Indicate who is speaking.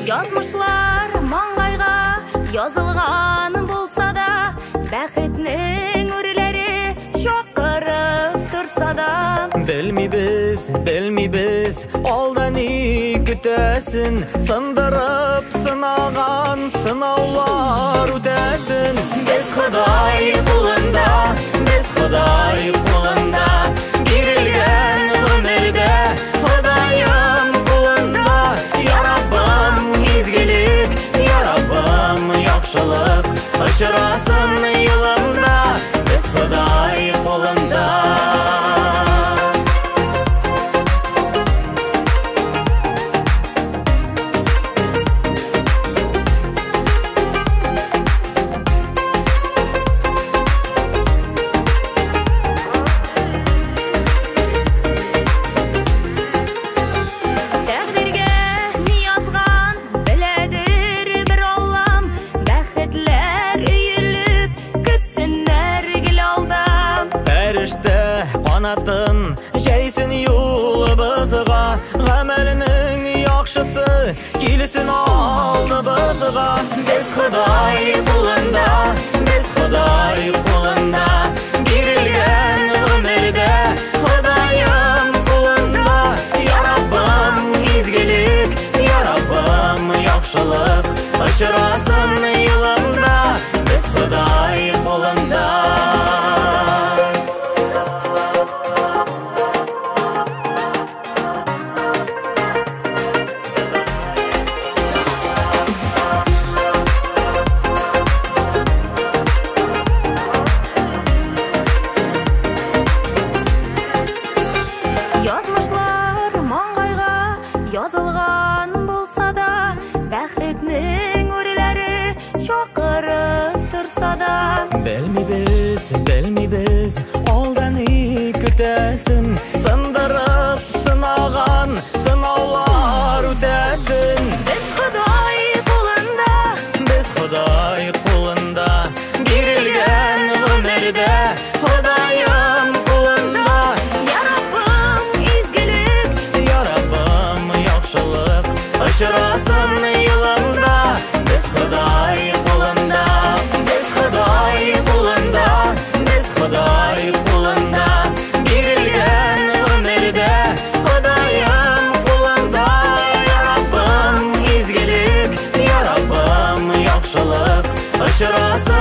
Speaker 1: Язмышлар маңгайга язылган булса да, бәхетнең үрләре чакырып торса да.
Speaker 2: Белмибез, белмибез, алда ни көтәсен, сындырып сынаган сынаулар үтәсен. Без Ходай кулында, без Ходай кулында, бирелгән гомердә Ходаем кулында. Я Раббым, изгелек, я Раббым, яхшылык очрасын юлымда, без Ходай кулында.
Speaker 1: Тәкъдиргә ни язган беләдер бер Аллам, бәхетләр өелеп көтсеннәр гел алда.
Speaker 2: Фәрештә канатын җәйсен юлыбызга, гамәленең яхшысы килсен алдыбызга. Без Ходай кулында, без Ходай кулында, бирелгән гомердә Ходаем кулында. Я Раббым, изгелек, я Раббым, яхшылык очрасын юлымда, без Ходай кулында.
Speaker 1: Язмышлар маңгайга язылган булса да, бәхетнең үрләре чакырып торса да.
Speaker 2: Белмибез, белмибез, алда ни көтәсен, сындырып сынаган сынаулар үтәсен.
Speaker 1: Без Ходай кулында,
Speaker 2: Без Ходай кулында, бирелгән гомердә Ходаем кулында.
Speaker 1: Я Раббым, изгелек,
Speaker 2: Я Раббым, яхшылык очрасын юлымда, без Ходай кулында, без Ходай кулында, без Ходай кулында, бирелгән гомердә Ходаем кулында. Я Раббым, изгелек, я Раббым, яхшылык очрасын